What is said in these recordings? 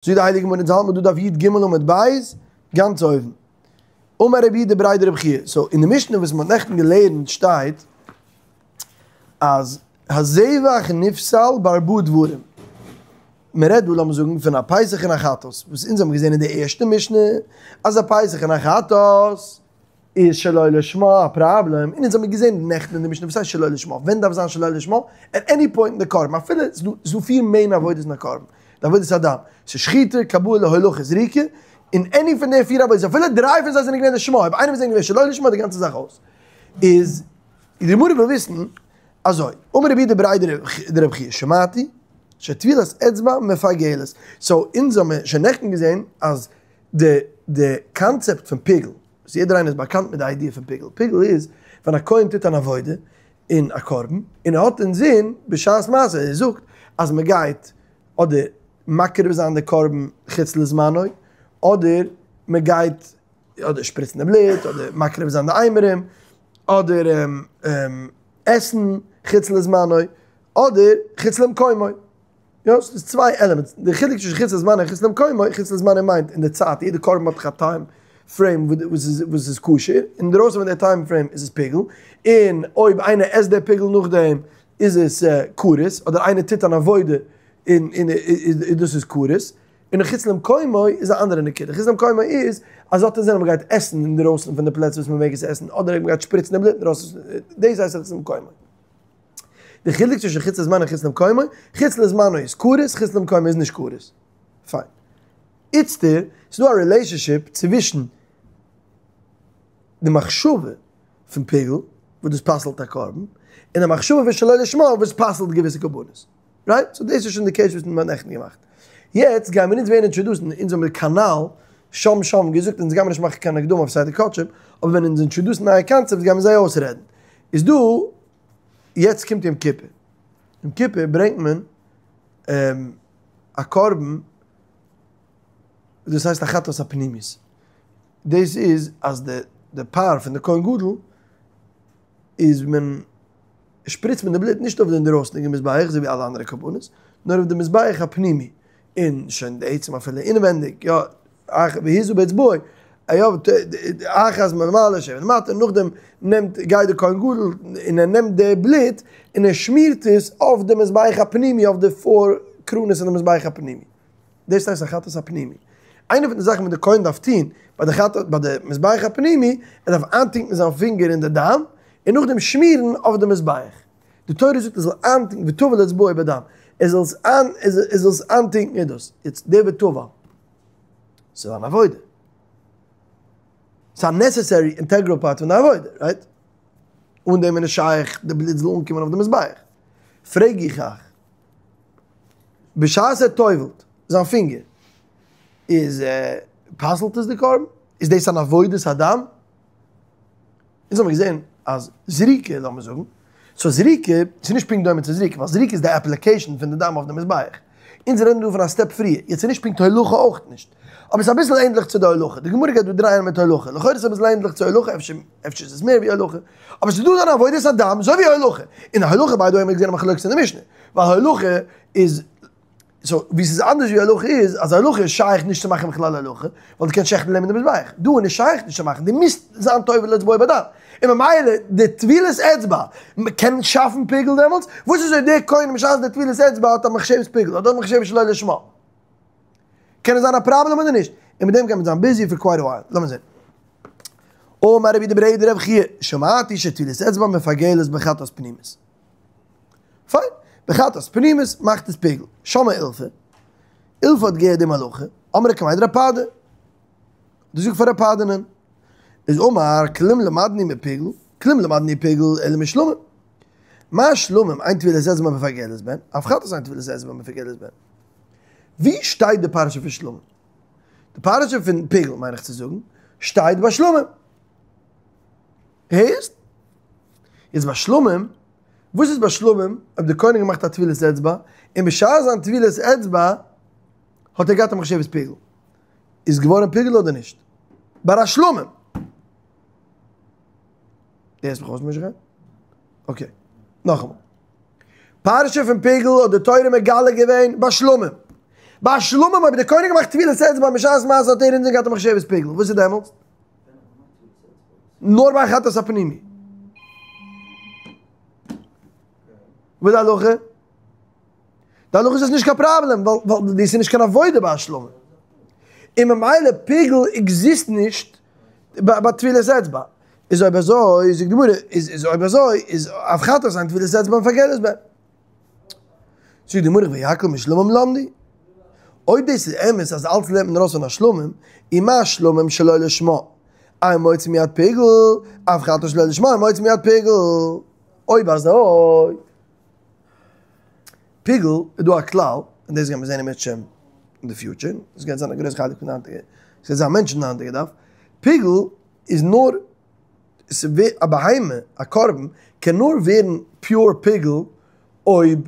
זאגט די הייליגע גמרא, אונז האלט מיר דא דף י"ג עמוד ב', גאנץ אויבן. אמר רב יהודה בריה דרב חייא, סאו אין די משנה וואס מען האט נעכטן געלערנט שטייט אז הזבח נפסל בארבעה דברים. מען רעדט דא לאמיר זאגן פון א פסח און א חטאת, וואס אונז האבן געזען אין די ערשטע משנה אז א פסח און א חטאת איז שלא לשמה א פראבלעם, און אונז האמיר געזען נעכטן אין די משנה וואס הייסט שלא לשמה, ווען דארף זיין שלא לשמה? עט עני פוינט אין די קרבן, אפילו ס'איז דא פיר מעין עבודות אין א קרבן, די עבודת הדם, ס'איז שחיטה, קבלה, הולכה, זריקה, און עני פון די פיר עבודות, אפילו דריי פון זיי זענען געווען לשמה, אויב איינער פון זיי איז געווען שלא לשמה איז די גאנצע זאך אויס. איז די גמרא וויל וויסן אזוי, אמר רב יהודה בריה דרב חייא, שמעתי, שטבילת אצבע מפגלת, סאו אונז האמיר שוין נעכטן געזען אז די די קאנצעפט פון פיגול, וואס יעדער איינער איז באקאנט מיט די איידיע פון פיגול, פיגול איז ווען א כהן טוט אן עבודה אין א קרבן, און ער האט אינזין בשעת מעשה, ער זאגט אז מען גייט אדער מקריב זיין די קרבן חוץ לזמנו, אדער מען גייט אדער שפריצן די בלוט, אדער מקריב זיין די אימורים, אדער עסן חוץ לזמנו, אדער חוץ למקומו. יא, ס'איז צוויי עלעמענטס, די חילוק צווישן חוץ לזמנו און חוץ למקומו, חוץ לזמנו מיינט אין די צייט, יעדע קרבן האט דאך א טיים פרעים וואס איז וואס איז כשר, אינדרויסן פון די טיים פרעים איז עס פיגול, און אויב איינער עסט די פיגול נאכדעם איז עס כרת, אדער איינער טוט אן עבודה און און דאס איז כרת, און חוץ למקומו איז א אנדערע נקודה, חוץ למקומו איז אז האט אינזין אז מ'גייט עסן אינדרויסן פון די פלעצער וואס מ'מעג עס עסן, אדער מ'גייט שפריצן די בלוט אינדרויסן, דאס הייסט חוץ למקומו. די חילוק צווישן חוץ לזמנו און חוץ למקומו, חוץ לזמנו איז כרת, חוץ למקומו איז נישט כרת. פיין. איצטער, ס'איז דא א רילעישאנשיפ צווישן די מחשבה פון פיגול, וואס דאס פסל'ט א קרבן, און די מחשבה פון שלא לשמה וואס פסל'ט געוויסע קרבנות. רייט? סאו דאס איז שוין די קעיס וואס מ'האט נעכטן געמאכט. יעצט גייען מיר אונז ווערן אינטראדוסן, אונז האבן מיר כנ"ל שם שם געזאגט אונז גיימיר נישט מאכן קיין הקדמה אויף סדר קדשים, אבער ווען אונז אינטראדוסן נייע קאנצעפטס גיימיר זיי אויסרעדן. איז דא, יעצט קומט יום כיפור, יום כיפור ברענגט מען א קרבן, דאס הייסט א חטאת הפנימית, דאס איז אז די די פר פון די כהן גדול איז מען שפריצט מען די בלוט נישט אויף די אינדערויסניגע מזבח אזוי ווי אלע אנדערע קרבנות, נאר אויף די מזבח הפנימי, און שוין די עצם אפילו אינעווענדיג, יא, והזה באצבעו, אחת מלמעלה שבע מלמטה, נאכדעם נעמט גייט די כהן גדול און ער נעמט די בלוט און ער שמירט עס אויף די מזבח הפנימי אויף די פאר קרנות אין די מזבח הפנימי, דאס הייסט א חטאת הפנימי. איינע פון די זאכן וואס די כהן דארף טון ביי די חטאת ביי די מזבח הפנימי, ער דארף איינטונקן זיין פינגער אין די דם און נאכדעם שמירן אויף די מזבח. די תורה זאגט ער זאל איינטונקן וטבל אצבעו בדם, ער זאל עס איין ער זאל עס איינטונקן אין דאס, יעצט די וטבל. ס'איז אן עבודה. ס'איז א נעסעסערי אינטעגרעל פארט פון די עבודה, רייט? אן דעם איז נישט שייך די בלוט זאל אנקומען אויף די מזבח. פרעג איך אייך, בשעת ער טובל'ט זיין פינגער, איז פסל'ט עס די קרבן? איז דאס אן עבודת הדם? אונז האבן געזען אז זריקה, לאמיר זאגן, סאו זריקה, ס'איז נישט פונקט דומה צו זריקה, ווייל זריקה איז די אפליקעישן פון די דם אויף די מזבח. אונז רעדן דא פון א סטעפ פריער, יעצט איז נישט פונקט הולכה אויך נישט, אבער ס'איז אביסל ענדליך צו די הולכה, די גמרא גייט דא דרייען מיט הולכה, לכאורה איז עס אביסל ענדליך צו הולכה, אפשר אפשר איז עס מער ווי הולכה, אבער ס'איז דא אן עבודת הדם אזוי ווי הולכה, און הולכה ביי די וועי האבן מיר געזען א מחלוקת אין די משנה, ווייל הולכה איז. סאו ווי ס'איז אנדערש ווי הולכה איז, אז הולכה איז שייך נישט צו מאכן בכלל הולכה, ווייל דו קענסט שעכטן לעבן די מזבח. דא איז נישט שייך נישט צו מאכן, דו מוזט זיין טובל אצבעו בדם. און ממילא די טבילת אצבע קען שאפן פיגול דעמאלטס, וואס איז אויב דער כהן בשעת די טבילת אצבע האט א מחשבת פיגול, אדער מחשבת שלא לשמה? קען עס זיין א פראבלעם אדער נישט? און מיט דעם קען מען זיין ביזי פאר קווייט א ווייל. לאמיר זען. אמר רב יהודה בריה דרב חייא, שמעתי שטבילת אצבע מפגלת בחטאת פנימית. פיין, בחטאת פנימית מאכט עס פיגול. שמעה אילפא, אילפא האט געהערט דעם הלכה, אמרה קמיה דרב פדא, האט געזאגט פאר רב פדא'נען, איז אמר כלום למדנו מפיגול, כלום למדנו פיגול אלא משלמים. מה שלמים אין טבילת אצבע מפגלת בהן, אף חטאת אין טבילת אצבע מפגלת בהן. ווי שטייט די פרשה פון שלמים? די פרשה פון פיגול מיין איך צו זאגן, שטייט ביי שלמים. הערסט? איז ביי שלמים, וואס איז ביי שלמים אויב די כהן האט געמאכט א טבילת אצבע, און בשעת זיין טבילת אצבע האט ער געהאט א מחשבת פיגול, איז געווארען פיגול אדער נישט? ביי א שלמים. די הערסט מיך אויס משה חיים? אקעי, נאכאמאל. פרשה פון פיגול האט די תורה מגלה געווען ביי שלמים. ביי שלמים אויב דער כהן האט געמאכט טבילת אצבע בשעת מעשה האט ער אינזין געהאט א מחשבת פיגול, וואס איז דעמאלטס? נאר ביי חטאת הפנימי. וואס איז די הלכה? די הלכה איז עס נישט קיין פראבלעם, ווייל דאס איז נישט קיין עבודה ביי א שלמים. און ממילא פיגול עקזיסט נישט ביי טבילת אצבע. איז אויב אזוי, זאגט די גמרא, איז אויב אזוי, איז אף חטאת אין טבילת אצבע מפגלת בה. זאגט די גמרא ויקהל משלמים למדו. אויב דאס איז אמת אז אלץ לערנט מען ארויס פון א שלמים, ומה שלמים שלא לשמה, אין מוציא מיד פיגול, אף חטאת שלא לשמה אין מוציא מיד פיגול. אויב אזוי, פיגול איז דא א כלל, און דאס גייט מען זען אם ירצה השם אין די future, דאס גייט זיין א גרויס חלק פון די היינטיגע, עס גייט זיין מענטשן אין די היינטיגע דף, פיגול איז נאר א בהמה, א קרבן, קען נאר ווערן pure פיגול אויב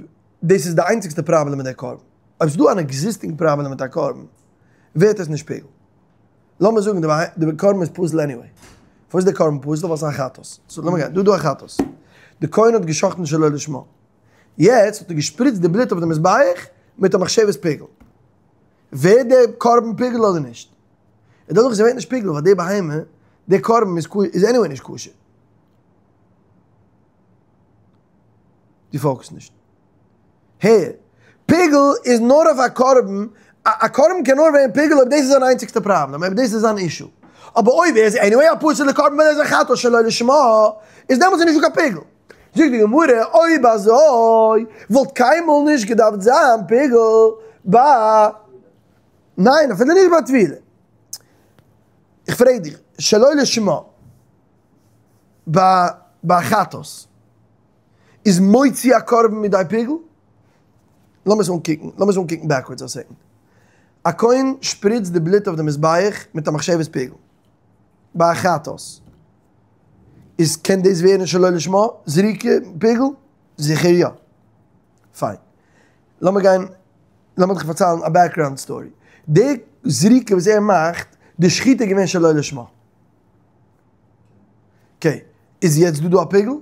דאס איז די איינציגסטע פראבלעם מיט די קרבן. אויב ס'איז דא אן existing פראבלעם מיט א קרבן, ווערט עס נישט פיגול. לאמיר זאגן די קרבן איז פסול anyway. פארוואס איז די קרבן פסול? ווייל ס'איז א חטאת. so לאמיר גיין, דא איז דא א חטאת. די כהן האט גע'שחט'ן שלא לשמה. יעצט האט ער געשפריצט די בלוט אויף די מזבח מיט א מחשבת פיגול. ווערט די קרבן פיגול אדער נישט? און דאדורך איז ווערט נישט פיגול ווייל די בהמה, די קרבן איז איז anyway נישט כשר. דו focus סט נישט. הער, פיגול איז נאר אויף א קרבן, א קרבן קען נאר ווערן פיגול אויב דאס איז זיין איינציגסטע פראבלעם, אויב דאס איז זיין issue. אבער אויב ער איז anyway א פסול'ע קרבן ווייל ער איז א חטאת שלא לשמה, איז דעמאלטס איז נישטא קיין פיגול. זאגט די גמרא, אויב אזוי וואלט קיינמאל נישט געדארפט זיין פיגול ביי, ניין אפילו נישט ביי טבילה. איך פרעג דיך, שלא לשמה ביי ביי חטאת איז מוציא א קרבן מידי פיגול? לאמיר עס אנקוקן, לאמיר עס אנקוקן backwards א second. א כהן שפריצט די בלוט אויף די מזבח מיט א מחשבת פיגול ביי א חטאת. איז קען דאס ווערן שלא לשמה זריקה פיגול? זיכער יא. פיין. לאמיר גיין, לאמיר דיך פארציילן א background story. די זריקה וואס ער מאכט, די שחיטה איז געווען שלא לשמה. okay, איז יעצט דא דא א פיגול?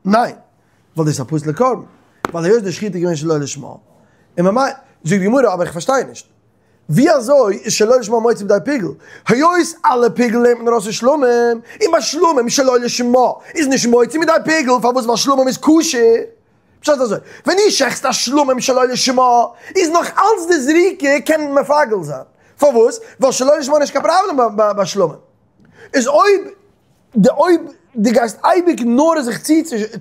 ניין. ווייל דאס איז א פסול'ע קרבן. ווייל היות די שחיטה איז געווען שלא לשמה. און ממילא, זאגט די גמרא, אבער איך פארשטיי נישט. ווי אזוי איז שלא לשמה מוציא מידי פיגול? היות אלע פיגול לערנט מען ארויס פון שלמים, און ביי שלמים שלא לשמה איז נישט מוציא מידי פיגול, פארוואס? ווייל שלמים איז כשר. פשט אזוי, ווען דו שעכסט א שלמים שלא לשמה, איז נאך אלץ די זריקה קען מפגל זיין. פארוואס? ווייל שלא לשמה איז נישט קיין פראבלעם ביי שלמים. איז אויב די אויב דו גייסט אייביג נאר זיך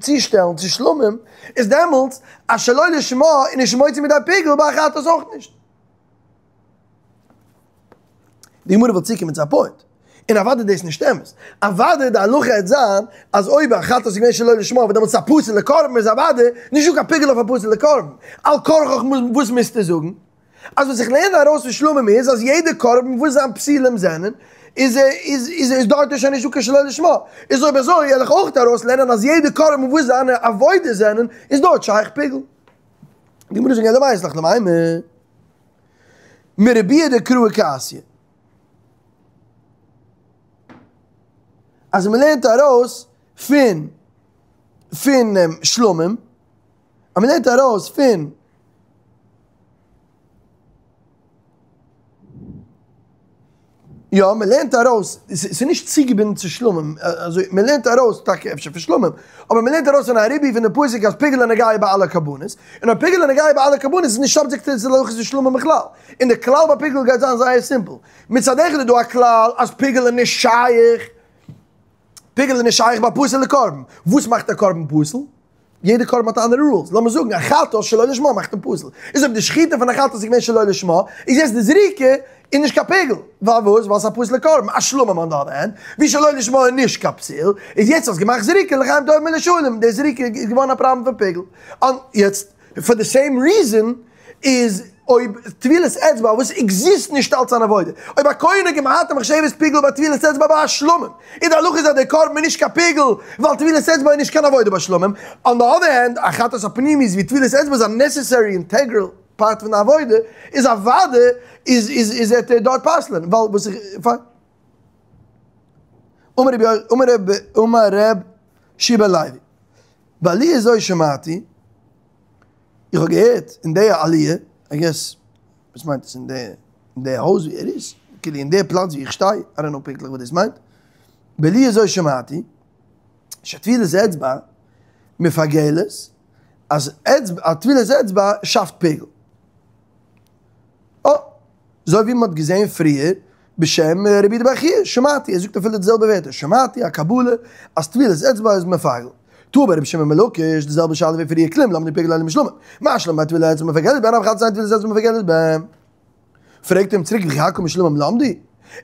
צושטעלן צו שלמים, איז דעמאלטס א שלא לשמה איז נישט מוציא מידי פיגול, ביי א חטאת אויך נישט. די גמרא וויל צוקומען צו א point, און אוודאי דאס נישט אמת, אוודאי די הלכה העט זיין אז אויב א חטאת איז געווען שלא לשמה וועט דעמאלטס א פסול'ע קרבן איז אוודאי נישט דא קיין פיגול אויף א פסול'ע קרבן, על כרחך וואס מוזטו זאגן? אז וואס איך לערן ארויס פון שלמים איז אז יעדע קרבן וואס זיין פסולים זענען איז איז איז איז דארט איז שוין נישט דא קיין שלא לשמה, איז אויב אזוי וועל איך אויך ארויס לערנען אז יעדע קרבן וואס זיינע עבודות זענען איז דארט שייך פיגול. די גמרא זאגט אלא מאי אית לך למימר מרבויי דקראי קאתיא. אז מען לערנט ארויס פון פון שלמים, אז מען לערנט ארויס פון יא, מען לערנט ארויס, ס'איז נישט צוגעבינדן צו שלמים, אזוי, מען לערנט ארויס, טאקע אפשר פון שלמים, אבער מען לערנט ארויס פון א ריבוי פון די פסוק אז פיגול איז נוגע ביי אלע קרבנות, און אויב פיגול איז נוגע ביי אלע קרבנות איז נישט subject צו הלכות פון שלמים בכלל. און די כלל ביי פיגול גייט זיין זייער simple. מצד אחד איז דא א כלל אז פיגול איז נישט שייך, פיגול איז נישט שייך ביי פסול'ע קרבן. וואס מאכט א קרבן פסול? יעדע קרבן האט אנדערע rules, לאמיר זאגן א חטאת שלא לשמה מאכט אים פסול, איז אויב די שחיטה פון א חטאת איז געווען שלא לשמה, איז יעצט די זריקה איז נישט קיין פיגול, פארוואס? ווייל ס'איז א פסול'ע קרבן, א שלמים on the other hand, ווי שלא לשמה איז נישט קיין פסול, איז יעצט האסט געמאכט זריקה לחיים טובים ולשלום, די זריקה איז געווארן א פראבלעם פון פיגול, און יעצט פאר די same reason איז אויב טבילת אצבע וואס exist נישט אלץ אן עבודה, אויב א כהן האט געמאכט א מחשבת פיגול ביי טבילת אצבע ביי א שלמים, און די הלכה איז אז דער קרבן איז נישט קיין פיגול ווייל טבילת אצבע איז נישט קיין עבודה ביי שלמים, on the other hand א חטאת הפנימית ווי טבילת אצבע איז א necessary integral part פון די עבודה, איז אוודאי איז איז איז ער דארט פסל'ען ווייל וואס איך פיין. אמר רבי אמר רבי אמר ר' יהושע בן לוי, בעליה זו שמעתי, איך האב געהערט אין די עליה. I guess, וואס מיינט עס אין די, אין די הויז ווי ער איז, כאילו אין די פלאץ ווי איך שטיי, I don't know פונקטליך וואס דאס מיינט. בלי אזוי שמעתי, שטבילת אצבע מפגלת, אז אצבע, א טבילת אצבע שאפט פיגול. אה, אזוי ווי מ'האט געזען פריער, בשם רבי יהודה בר חייא, שמעתי, ער זאגט אפילו די זעלבע ווערטער, שמעתי א קבלה אז טבילת אצבע איז מפגל. תהא ברבי שמעון בן לקיש, די זעלבע שאלה ווי פריער, כלום למדו פיגול אלא משלמים. מה שלמים ביי טבילת אצבע מפגלת בהן אף חטאת אין טבילת אצבע מפגלת בהן. פרעגט אים צוריק וכי הכל משלמים למדו?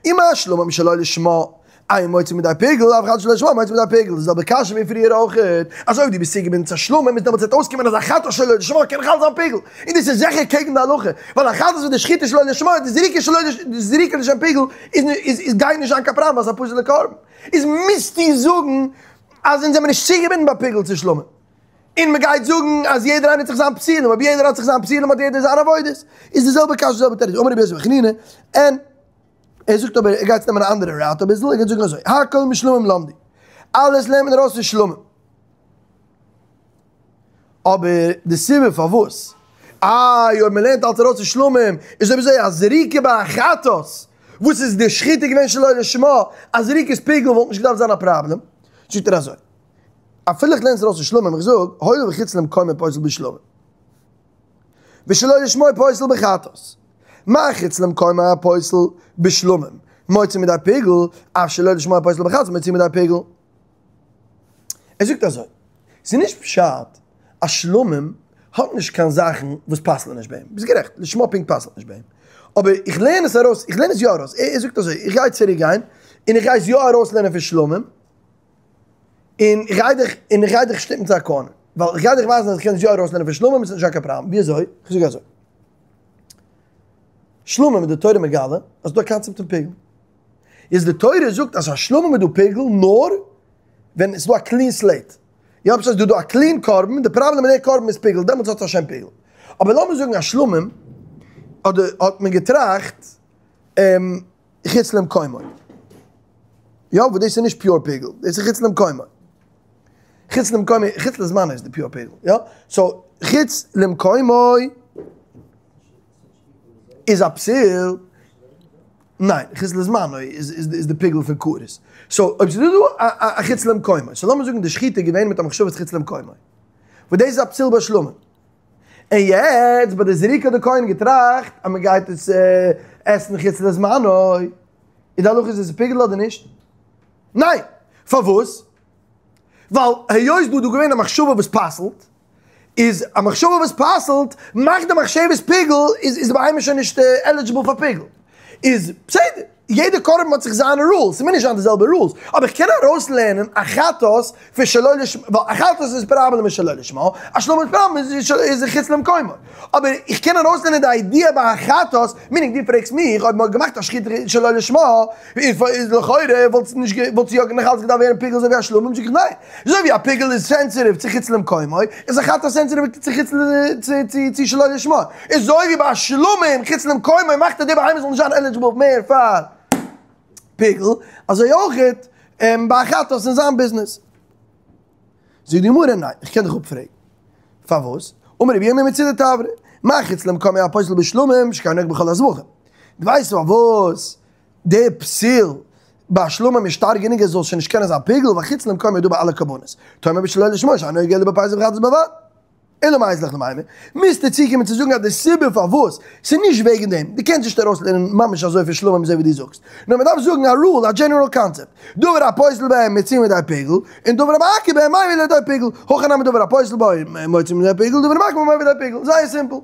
ומה שלמים שלא לשמה אין מוציא מידי פיגול, אף חטאת שלא לשמה מוציא מידי פיגול, די זעלבע קשיא ווי פריער אויכעט, אז אויב דו ביסט צוגעבינדן צו שלמים איז דעמאלטס וועט אויסקומען אז א חטאת שלא לשמה קען חל זיין פיגול, און דאס איז זיכער קעגן די הלכה, ווייל א חטאת וואס די שחיטה שלא לשמה, די זריקה שלא די זריקה לשם פיגול, איז איז גייט נישט זיין קיין פראבלעם ווייל ס'איז א פסול'ע קרבן. איז מוזטו זאגן אז אונז זעמיר נישט צוגעבינדן ביי פיגול צו שלמים. און מ'גייט זאגן אז יעדער איינער האט זיך זיין פסולים, אויב יעדער האט זיך זיין פסולים האט יעדער זיינע עבודות. איז די זעלבע קשיא די זעלבע תירוץ. אמר רבי יוסי בר חנינא, און ער זאגט אבער ער גייט נעמען א אנדערע route אביסל, ער גייט זאגן אזוי, הכל משלמים למדו, אלעס לערנט מען ארויס פון שלמים. אבער די סיבה פארוואס, איי אויב מען לערנט אלץ ארויס פון שלמים, איז אויב אזוי א זריקה ביי א חטאת, וואס איז די שחיטה געווען שלא לשמה, א זריקת פיגול וואלט נישט געדארפט זיין א פראבלעם. זאגט ער אזוי, אפילו איך לערן עס ארויס פון שלמים, איך זאג, הואיל וחוץ למקומו פוסל בשלמים. ושלא לשמו פוסל בחטאת. מה חוץ למקומו הפוסל בשלמים, מוציא מידי פיגול, אף שלא לשמו הפוסל בחטאת מוציא מידי פיגול. ער זאגט אזוי, ס'איז נישט פשט אז שלמים האט נישט קיין זאכן וואס פסל'ען נישט ביי אים, ביסט גערעכט, לשמה פונקט פסל'ט נישט ביי אים, אבער איך לערן עס ארויס, איך לערן עס יא ארויס, ער זאגט אזוי, איך גיי צוריק גיין, און איך גיי עס יא ארויסלערנען פון שלמים, און איך גיי דיך, און איך גיי דיך שטופן צו א corner, ווייל איך גיי דיך ווייזן אז איך קען עס יא ארויסלערנען פון שלמים, עס איז נישט קיין פראבלעם, ווי אזוי? איך זאג אזוי, שלמים איז די תורה מגלה אז ס'דא א קאנצעפט פון פיגול. איז די תורה זאגט אז א שלמים איז דא פיגול נאר ווען עס איז דא א clean slate. יא פשט אז דא דא א clean קרבן, די פראבלעם מיט די קרבן איז פיגול, דעמאלטס האט עס א שם פיגול. אבער לאמיר זאגן א שלמים אדער האט מען געטראכט חוץ למקומו. יא וואס דאס איז נישט pure פיגול, דאס איז חוץ למקומו. חוץ למקומו, חוץ לזמנו איז די pure פיגול, יא? so חוץ למקומו איז א פסול. ניין, חוץ לזמנו איז די פיגול פון כרת. so אויב ס'איז דא דא א חוץ למקומו, so לאמיר זאגן די שחיטה איז געווען מיט א מחשבת חוץ למקומו, וואס דאס איז א פסול ביי שלמים. און יעצט ביי די זריקה האט די כהן געטראכט אז מ'גייט עס עסן חוץ לזמנו, איז די הלכה איז עס פיגול אדער נישט? ניין! פארוואס? ווייל היות דא איז דא געווען א מחשבה וואס פסל'ט, איז א מחשבה וואס פסל'ט, מאכט די מחשבת פיגול, איז איז די בהמה שוין נישט eligible פאר פיגול. איז בסדר, יעדע קרבן האט זיך זיינע rules, ס'מוז נישט זיין די זעלבע rules, אבער איך קען ארויסלערנען א חטאת פון שלא לשמה, ווייל א חטאת איז פראבלעם איז שלא לשמה, א שלמים איז פראבלעם איז חוץ למקומו. אבער איך קען ארויסלערנען די idea ביי א חטאת, meaning דו פרעגסט מיך אויב מ'האט געמאכט א שחיטה שלא לשמה, איז לכאורה וואלט עס נישט וואלט יא נאך אלץ געדארפט ווערן פיגול אזוי ווי א שלמים, זאג איך ניין, אזוי ווי א פיגול איז sensitive צו חוץ למקומו, איז א חטאת sensitive צו חוץ צו שלא לשמה, אזוי ווי ביי א שלמים חוץ למקומו מאכט ער די בהמה זאל נישט זיין eligible מער פאר פיגול, אזוי אויכעט ביי א חטאת אין זיין ביזנעס. זאגט די גמרא ניין, איך קען דיך אפפרעגן. פארוואס? אמר רבי ירמי' מצידי תברא, מה חוץ למקומו הפוסל בשלמים שכן נוהג בכל הזבחים. דו ווייסט פארוואס די פסול ביי שלמים איז שטארק גענוג עס זאל שוין נישט קענען זיין פיגול, ווייל חוץ למקומו איז דא ביי אלע קרבנות. תאמר בשלא לשמה שאינו נוהג אלא בפסח ובחטאת בלבד. אלא מאי אית לך למימר, מוזטו צוקומען צו זאגן אז די סיבה פארוואס, ס'איז נישט וועגן דעם, דו קענסט נישט ארויסלערנען ממש אזוי פון שלמים אזוי ווי דו זאגסט, נאר מ'דארף זאגן א rule, א general concept, דבר הפוסל בהם מוציאין לידי פיגול, און דבר המעכב בהם מביא לידי פיגול, הכא נמי דבר הפוסל בו מוציאין לידי פיגול, דבר המעכב בו מביא לידי פיגול, זייער simple.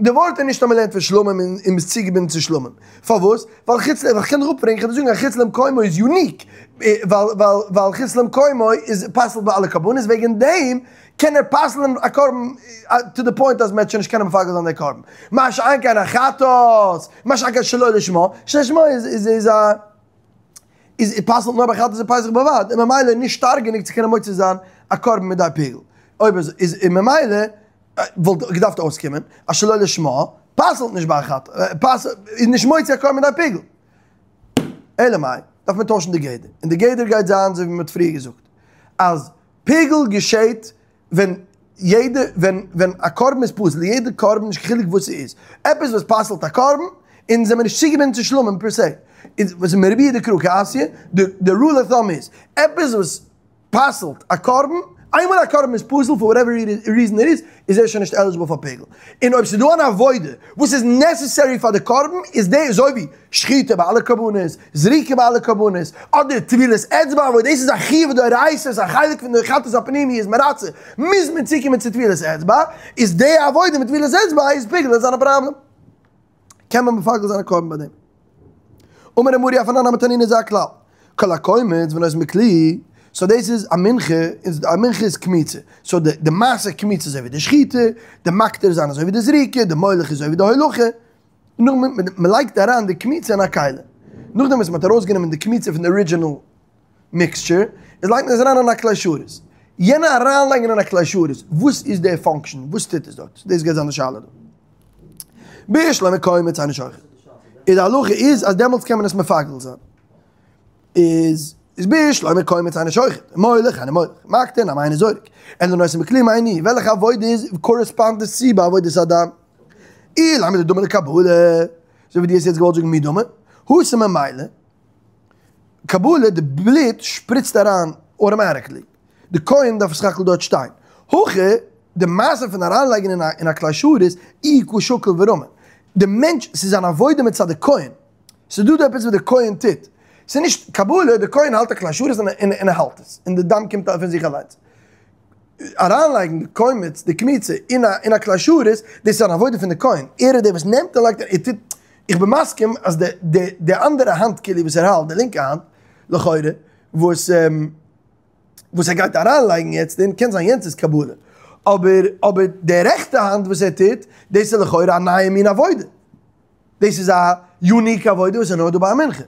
די ווארט איז נישט אז מ'לערנט פון שלמים און מ'איז צוגעבינדן צו שלמים. פארוואס? ווייל חוץ ל, איך קען דיך אפפרעגן, איך קען דיר זאגן אז חוץ למקומו איז unique, ווייל ווייל ווייל חוץ למקומו איז פסל'ט ביי אלע קרבנות, וועגן דעם קען ער פסל'ן א קרבן to the point אז מ'וועט שוין נישט קענען מפגל זיין די קרבן. מה שאין כן א חטאת, מה שאין כן שלא לשמה, שלא לשמה איז איז איז א איז פסל'ט נאר ביי חטאת און פסח בלבד, און ממילא נישט שטארק גענוג צו קענען מוציא זיין א קרבן מיט די פיגול. אויב אזוי איז און ממילא וואלט געדארפט אויסקומען אז שלא לשמה פסל'ט נישט ביי א חטאת, פסל'ט איז נישט מוציא א קרבן מיט די פיגול. אלא מאי, דארף מען טוישן די גדר, און די גדר גייט זיין אזוי ווי מען האט פריער געזאגט, אז פיגול געשעט ווען יעדע, ווען ווען א קרבן איז פסול, יעדע קרבן נישט קיין חילוק וואס ס'איז, עפעס וואס פסל'ט א קרבן, אונז זעמיר נישט צוגעבינדן צו שלמים per se, איז וואס איז מרביע דקרא קאתיא, די rule of thumb איז, עפעס וואס פסל'ט א קרבן, איינמאל א קרבן איז פסול for whatever reason it is, איז ער שוין נישט eligible פאר פיגול. און אויב ס'איז דא אן עבודה וואס איז necessary פאר די קרבן, איז די אזוי ווי שחיטה ביי אלע קרבנות, זריקה ביי אלע קרבנות, אדער טבילת אצבע וואס דאס איז א חיוב דאורייתא, ס'איז א חלק פון די חטאת הפנימי איז מרצה, מוז מען צוקומען צו טבילת אצבע, איז די עבודה מיט טבילת אצבע איז פיגול איז א פראבלעם. קען מען מפגל זיין א קרבן ביי דעם. אמר ר' מרי אף אנן נמי תנינא איז א כלל, כל הקומץ ונותן בכלי, so דאס איז א מנחה, א מנחה איז קמיצה, so די מעשה קמיצה איז אזוי ווי די שחיטה, די מקטיר זיין אזוי ווי די זריקה, די מולך איז אזוי ווי די הולכה, נאכדעם מען לייגט אריין די קמיצה אין א כלי, נאכדעם וואס מען האט ארויסגענומען די קמיצה פון די original mixture, איז לייגט מען עס אריין אין א כלי שרת. יענע אריינלייגן אין א כלי שרת, וואס איז די function? וואס טוט עס דארט? דאס גייט זיין די שאלה דא. בשלמא קומץ אינו שוחט. איז די הלכה איז אז דעמאלטס קען מען עס מפגל זיין. איז איז בשלמא קומץ אינו שוחט. מולך אינו מולך. מקטיר נמי אינו זורק. אלא נותן בכלי מאי ניהו. וועלכע עבודה איז correspond צו ביי עבודת הדם? אילימא דדמיא לקבלה. אזוי ווי דו האסט יעצט געוואלט זאגן מי דמי. התם ממילא. קבלה, די בלוט שפריצט אריין automatically. די כהן דארף סך הכל דארט שטיין. הכא, די מעשה פון אריינלייגן אין א כלי שרת, איהו קא שקיל ורמי. די מענטש, ס'איז אן עבודה מצד די כהן. ס'איז דא דא עפעס וואס די כהן טוט. ס'איז נישט קבלה, די כהן האלט א כלי שרת און ער האלט עס. און די דם קומט פון זיך אליינס. אריינלייגן די קומץ, די קמיצה, אין א כלי שרת, דאס איז אן עבודה פון די כהן. ער איז דער וואס נעמט און לייגט, ער טוט, איך בין מסכים אז די די די אנדערע האנט כאילו וואס ער האלט, די לינקע האנט, לכאורה, וואס וואס ער גייט אריינלייגן יעצט אין, קען זיין יענץ איז קבלה. אבער אבער די רעכטע האנט וואס ער טוט, דאס איז לכאורה א נייע מין עבודה. דאס איז א unique עבודה וואס איז נאר דא ביי א מנחה.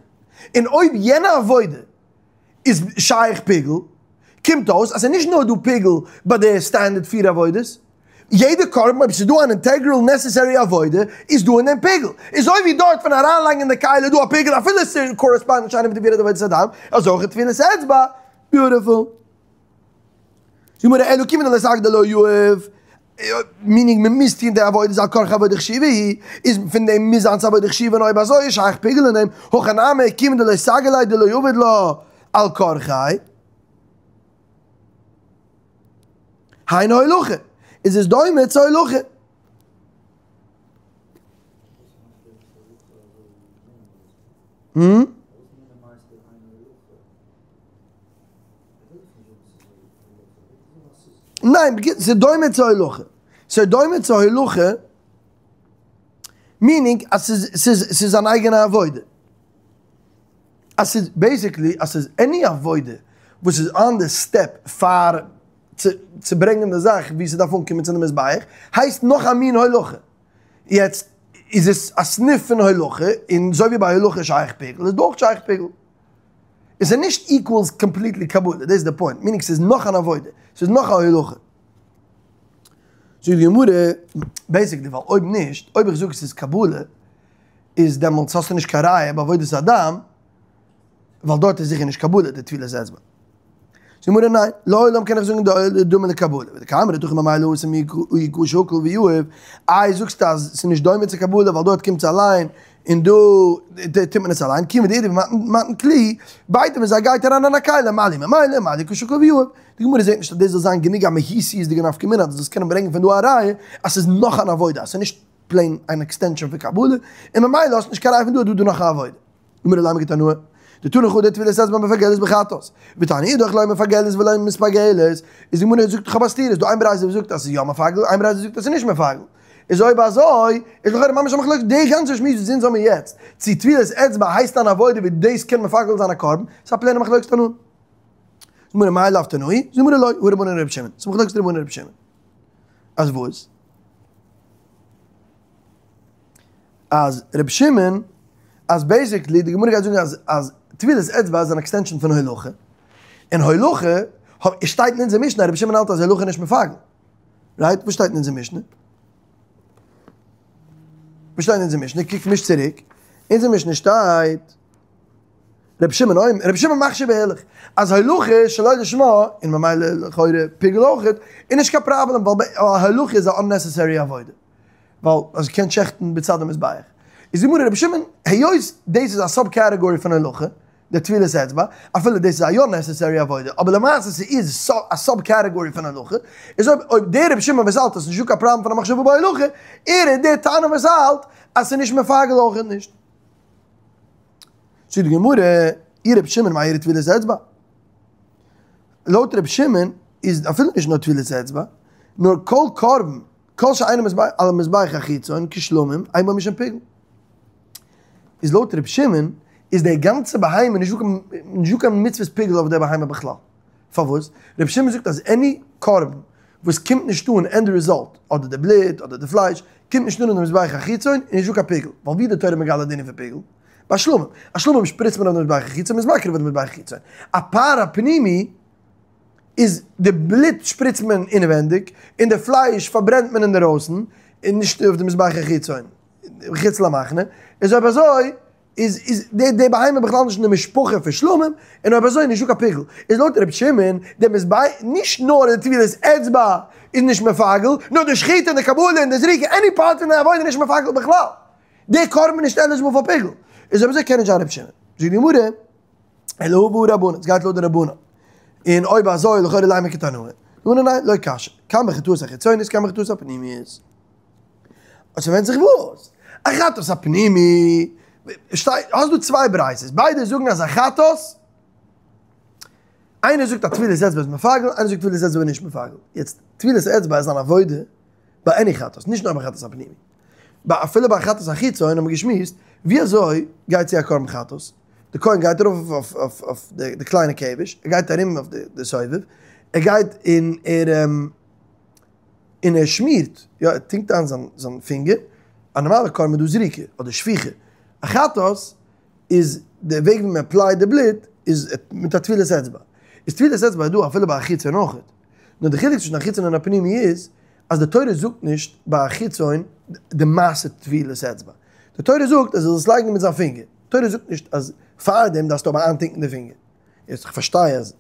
און אויב יענע עבודה איז שייך פיגול, קומט אויס אז ס'איז נישט נאר דא פיגול ביי די standard פיר עבודות, יעדע קרבן אויב ס'איז דא אן integral necessary עבודה איז דא אין דעם פיגול, איז אזוי ווי דארט פון אריינלייגן אין די כלי איז דא א פיגול אפילו ס' correspond נישט איינער מיט די פיר עבודות הדם, אזוי אויך טבילת אצבע, beautiful. זאגט גמרא אלא כיון דלא סגי דלא יהיב, meaning מען מוז טון די עבודה על כרחך עבודה חשובה היא, איז פון דעם מוז זיין ס'עבודה חשובה און אויב אזוי איז שייך פיגול אין דעם, הכא נמי כיון דלא סגי ליה דלא עביד לה על כרחיה. היינו הולכה, איז עס דומה צו הולכה. ניין, בקיצור, ס'איז דומה צו הולכה. ס'איז דומה צו הולכה, meaning אז ס'איז, ס'איז, ס'איז אן אייגענע עבודה. אז ס'איז basically אז ס'איז any עבודה וואס איז on the step פאר צו ברענגען די זאך ווי ס'דארף אנקומען צו די מזבח, הייסט נאך א מין הולכה. יעצט איז עס א סניף פון הולכה, און אזוי ווי ביי הולכה שייך פיגול, איז דא אויך שייך פיגול. עס איז נישט equals completely קבלה, דאס איז די point, meaning ס'איז נאך אן עבודה, ס'איז נאך א הולכה. זאגט די גמרא, basically ווייל אויב נישט, אויב איך זאג עס איז קבלה, איז דעמאלטס האסטו נישט קיין ראיה בעבודת הדם, ווייל דארט איז זיכער נישט קבלה די טבילת אצבע. זאגט די גמרא ניין, לעולם קען איך זאגן דדמיא לקבלה, ודקאמרת הכא ממילא התם איהו קא שקיל ויהיב, איי זאגסטו אז ס'איז נישט דומה צו קבלה ווייל דארט קומט עס אליין, און דא טוט מען עס אליין, כיון דאיתיב במתן כלי, ביידע ווען זיי גייט אריין אין א כלי, מה לי ממילא, מה לי קא שקיל ויהיב. די גמרא זעט נישט אז דאס זאל זיין גענוג א מהותיות'דיגע נפקא מינה אז דו זאלסט קענען ברענגען פון דא א ראיה אז ס'איז נאך אן עבודה, אז ס'איז נישט plain אן extension פון קבלה, און ממילא האסט נישט קיין ראיה פון דא אז דא איז דא נאך א עבודה. גמרא לימא כתנאי, דתני חדא טבילת אצבע מפגלת בחטאת, ותניא אידך לא מפגלת ולא מתפגלת, איז די גמרא זאגט איך האב א סתירה, איז דא איין ברייתא וואס זאגט אז ס'איז יא מפגל, איין ברייתא זאגט אז ס'איז נישט מפגל, איז אויב אזוי איז לכאורה ממש א מחלוקת די גאנצע שמועס וואס אונז האבן יעצט, צו טבילת אצבע הייסט אן עבודה ווי דאס קען מפגל זיין א קרבן, ס'איז א plain ע מחלוקת תנאים. זאגט גמרא מאי לאו תנאי? זאגט גמרא לא, הא רבנן ורבי שמעון, ס'איז מחלוקת רבנן און רבי שמעון. אז וואס? אז רבי שמעון, אז basically די גמרא גייט זאגן אז אז טבילת אצבע איז אן extension פון הולכה, און הולכה שטייט אין אונזער משנה אז רבי שמעון האלט אז הולכה איז נישט מפגל, right? וואס שטייט אין אונזער משנה? וואס שטייט אין אונזער משנה? קוק נישט צוריק, אונזער משנה שטייט. רבי שמעון אומר, רבי שמעון מכשיר בהילוך, אז הולכה שלא לשמה, און ממילא לכאורה פיגול אויכעט, איז נישט קיין פראבלעם, ווייל הולכה איז א unnecessary עבודה, ווייל אז קען שעכטן בצד המזבח. איז די גמרא רבי שמעון, היות דאס איז א sub category פון הולכה, די טבילת אצבע, אפילו דאס איז א יא necessary עבודה, אבער למעשה ס'איז א sub category פון הולכה, איז אויב אויב דער רבי שמעון וואס האלט אז ס'נישט דא קיין פראבלעם פון א מחשבה בהולכה, ער איז דער תנא וואס האלט אז ס'איז נישט מפגל אויכעט נישט. זאגט די גמרא, אי רבי שמעון מאי איריא טבילת אצבע? לויט רבי שמעון איז אפילו נישט נאר טבילת אצבע, נאר כל קרבן, כל שאינו על המזבח החיצון כשלמים, אין בו משום פיגול. איז לויט רבי שמעון איז די גאנצע בהמה נישט דא קיין מצוות פיגול אויף די בהמה בכלל. פארוואס? רבי שמעון זאגט אז any קרבן וואס קומט נישט אן end result, אדער די בלוט אדער די פלייש, קומט נישט אן אין די מזבח החיצון, איז נישט דא קיין פיגול. ווייל ווי די תורה מגלה דינים פון פיגול? ביי שלמים. א שלמים שפריצט מען אויף די מזבח החיצון, מ'איז מקריב אויף די מזבח החיצון. א פר הפנימי איז די בלוט שפריצט מען אינעווענדיג, און די פלייש פארברענט מען אינדערויסן, און נישט אויף די מזבח החיצון, מחוץ למחנה. איז אויב אזוי איז איז די די בהמה בכלל נישט אין די משפחה פון שלמים, און אויב אזוי נישט דא קיין פיגול. איז לויט רבי שמעון, די מזבח, נישט נאר די טבילת אצבע איז נישט מפגל, נאר די שחיטה און די קבלה און די זריקה, any part פון די עבודה איז נישט מפגל בכלל. די קרבן איז נישט eligible פאר פיגול. איז אויב אזוי קען נישט זיין רבי שמעון. זאגט די גמרא, אלא הא בהא רבנן, עס גייט לויט די רבנן. און אויב אזוי לכאורה לימא כתנאי. נו ניין ניין, לא קשיא, כאן בחטאות החיצונית כאן בחטאות הפנימית. אז ס'ווענדט זיך וואס. א חטאת הפנימי, שטייט, האסט דא צוויי ברייתות, ביידע זאגן אז א חטאת, איינער זאגט אז טבילת אצבע איז מפגל, איינער זאגט טבילת אצבע איז נישט מפגל. יעצט, טבילת אצבע איז אן עבודה ביי any חטאת, נישט נאר ביי חטאת הפנימי. ביי אפילו ביי חטאת החיצון האבן מיר געשמועסט, ווי אזוי גייט צו א קרבן חטאת? די כהן גייט ארויף אויף אויף אויף די קליינע כבש, ער גייט ארום אויף די סובב, ער גייט און ער און ער שמירט, יא ער טונקט איין זיין זיין פינגער, א נארמאלע קרבן איז דא זריקה אדער שפיכה, א חטאת איז די וועג ווי מען apply ט די בלוט איז מיט א טבילת אצבע, איז טבילת אצבע איז דא אפילו ביי א חיצון אויכעט, נאר די חילוק צווישן א חיצון און א פנימי איז אז די תורה זאגט נישט ביי א חיצון די מעשה טבילת אצבע, די תורה זאגט אז ער זאל עס לייגן מיט זיין פינגער, די תורה זאגט נישט אז פארדעם דארפסטו אבער איינטונקן די פינגער, יעצט איך פארשטיי אז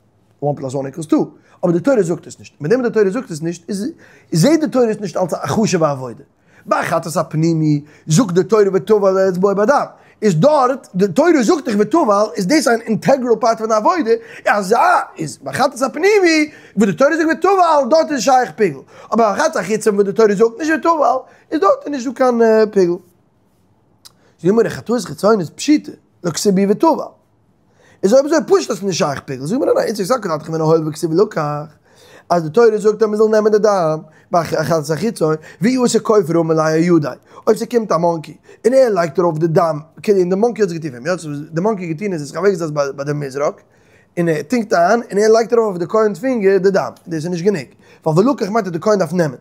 one plus one equals two, אבער די תורה זאגט עס נישט, מיט דעם וואס די תורה זאגט עס נישט, איז זעהט די תורה עס נישט אלס א חשוב'ע עבודה. ביי חטאת הפנימי זאגט די תורה וטבל אצבעו בדם, איז דארט, די תורה זאגט דאך וטבל, איז דאס אן integral part פון די עבודה, אזא איז ביי חטאת הפנימי וואס די תורה זאגט וטבל, דארט איז שייך פיגול, אבער ביי חטאת החיצון וואס די תורה זאגט נישט וטבל, איז דארט איז נישט דא קיין פיגול. זאגט די גמרא חטאת חיצונית פשיטא, לא כתיב בהו וטבל. איז אויב אזוי פשוט אז ס'איז נישט שייך פיגול, זאגט מען ניין, איצט סלקא דעתך אמינא הואיל וכתיב ולקח, אז די תורה זאגט אז מ'זאל נעמען די דם ביי חטאת החיצון, ואי אתא כופר רמי ליה אידיה, אויב ס'קומט א monkey און ער לייגט ארויף די דם, כאילו און די monkey האט עס געטון פאר אים, יא, וואס די monkey האט געטון איז ער האט זיך אוועקגעזעצט ביי די מזרק, און ער טונקט איין און ער לייגט ארויף אויף די כהן'ס פינגער די דם, דאס איז נישט גענוג, ווייל ולקח מיינט אז די כהן דארף נעמען.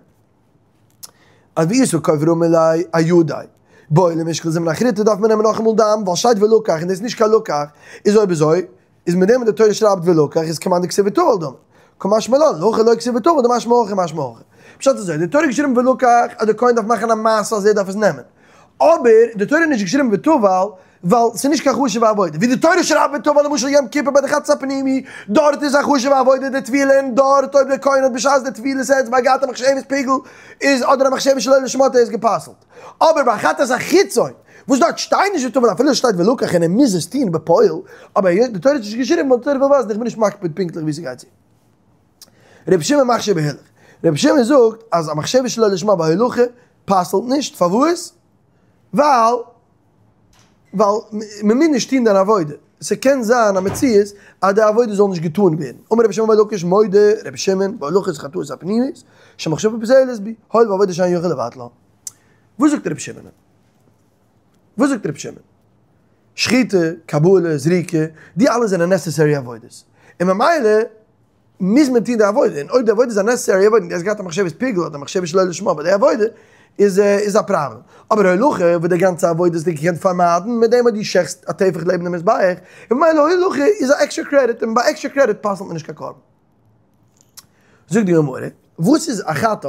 אז ואי אתא כופר רמי ליה אידיה. בעי למשקל זימנא אחריתא דארף מען נעמען נאכאמאל דם, ווייל שטייט ולקח און דאס איז נישט קיין לקח, איז אויב אזוי איז מיט דעם וואס די תורה שרייבט ולקח איז כמאן דכתיב וטבל דמי. קא משמע לן, להכא לא כתיב וטבל דמשמע הכי משמע הכי. פשט איז אזוי, די תורה האט געשריבן ולקח אז די כהן דארף מאכן א מעשה אז ער דארף עס נעמען. אבער די תורה האט נישט געשריבן וטבל ווייל ס'איז נישט קיין חשוב'ע עבודה. ווי די תורה שרייבט וטבל למשל יום כיפור ביי די חטאת הפנימי, דארט איז א חשוב'ע עבודה די טבילה און דארט אויב די כהן האט בשעת די טבילת אצבע געהאט א מחשבת פיגול איז אדער א מחשבת שלא לשמה האט ער עס גע'פסל'ט. אבער ביי חטאת החיצון וואס דארט שטייט נישט וטבל אפילו עס שטייט ולקח און ער מוז עס טון בפועל, אבער היות די תורה האט נישט געשריבן ווייל די תורה וויל ווייזן איך בין נישט מקפיד פונקטליך ווי ס'גייט צו. רבי שמעון מכשיר בהילוך. רבי שמעון זאגט אז א מחשבת שלא לשמה בהולכה פסל'ט נישט, פארוואס? ווייל ווייל מען מוז נישט טון דיין עבודה, ס'קען זיין א מציאות אז די עבודה זאל נישט געטאן ווערן, אמר רבי שמעון בר לקיש מודה רבי שמעון בהולכת חטאת הפנימית שמחשבה פוסלת בי, הואיל ועבודה שאין יכול לבטלה. וואס זאגט רבי שמעון? וואס זאגט רבי שמעון? שחיטה, קבלה, זריקה, די אלע זענען necessary עבודות, און ממילא מוז מען טון די עבודה, און אויב די עבודה איז א necessary עבודה, און דו האסט געהאט א מחשבת פיגול אדער מחשבת שלא לשמה ביי די עבודה, איז איז א פראבלעם. אבער הולכה, וואס די גאנצע עבודה האסטו געקענט פארמיידן מיט דעם אז דו שעכסט א טפח לעבן די מזבח, און ממילא הולכה איז א extra credit, און ביי extra credit פסל'ט מען נישט קיין קרבן. זאגט די גמרא, וואס איז א חטאת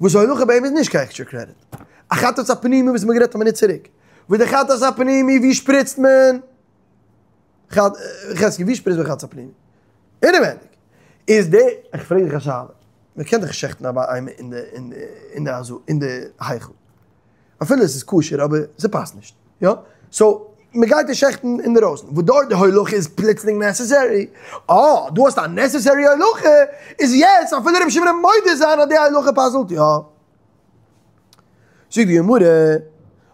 וואס הולכה ביי אים איז נישט קיין extra credit? א חטאת הפנימי וואס מ'האט גערעדט א מינוט צוריק, וואס די חטאת הפנימי ווי שפריצט מען? חזקי ווי שפריצט ביי חטאת הפנימי? אינעווענדיג איז די, איך פרעג דיך א שאלה, מען קען דאך שעכטן א בהמה אין די אין די אין די עזרה אין די היכל, אפילו עס איז כשר אבער ס'פאסט נישט, יא? so מען גייט עס שעכטן אינדערויסן, וואס דארט די הולכה איז פלוצלינג necessary, אה דו האסט א necessary הולכה, איז יעצט אפילו רבי שמעון מודה זיין אז די הולכה פסל'ט יא. זאגט די גמרא,